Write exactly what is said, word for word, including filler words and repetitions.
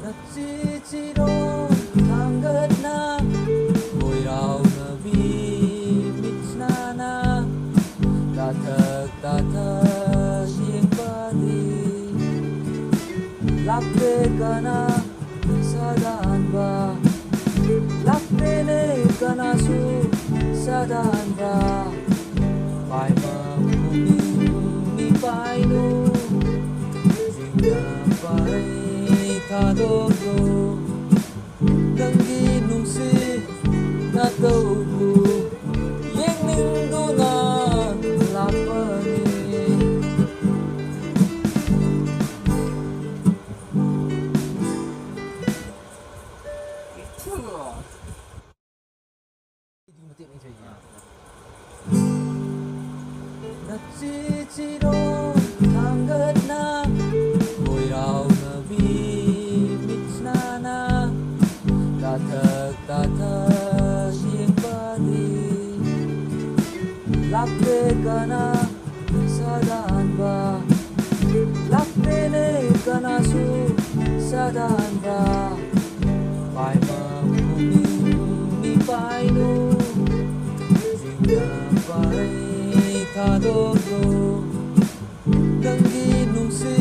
ꯅꯆꯦ ꯆꯤꯔꯣ ꯊꯥꯡꯒꯠꯅ ꯀꯣꯏꯔꯥꯎꯅꯕꯤ ꯃꯤꯠꯁꯅꯥꯅ ꯇꯥꯊꯛ ꯇꯥꯊꯛ ꯌꯦꯡꯕꯗꯤ ꯂꯥꯞꯄꯦ ꯀꯅꯥ ꯁꯥꯗꯥꯟꯕ ꯂꯥꯞꯄꯦꯅꯦ ꯀꯅꯥꯁꯨ ꯁꯥꯗꯥꯟꯕ ꯄꯥꯏꯕ ꯄꯨꯛꯅꯤꯡ ꯃꯤꯄꯥꯏꯅꯨ ꯆꯤꯡꯅ ꯄꯥꯏ ꯊꯥꯗꯣꯛꯂꯨ ꯅꯪꯒꯤ ꯅꯨꯡꯁꯤ ꯅꯇꯧꯕꯨ ꯌꯦꯡꯅꯤꯡꯗꯨꯅ ꯂꯥꯛꯄꯅꯤ꯫ ꯅꯆꯦ ꯆꯤꯔꯣ ꯊꯥꯡꯒꯠꯅ ꯀꯣꯏꯔꯥꯎꯅꯕꯤ ꯃꯤꯠꯁꯅꯥꯅ ꯇꯥꯊꯛ ꯇꯥꯊꯛ ꯌꯦꯡꯕꯗꯤ ꯂꯥꯞꯄꯦ ꯀꯅꯥ ꯁꯥꯗꯥꯟꯕ ꯂꯥꯞꯄꯦꯅꯦ ꯀꯅꯥꯁꯨ ꯁꯥꯗꯥꯟꯕ ꯄꯥꯏꯕ ꯄꯨꯛꯅꯤꯡ ꯃꯤꯄꯥꯏꯅꯨ ꯆꯤꯡꯅ ꯄꯥꯏ ꯊꯥꯗꯣꯛꯂꯨ ꯅꯪꯒꯤ ꯅꯨꯡꯁꯤ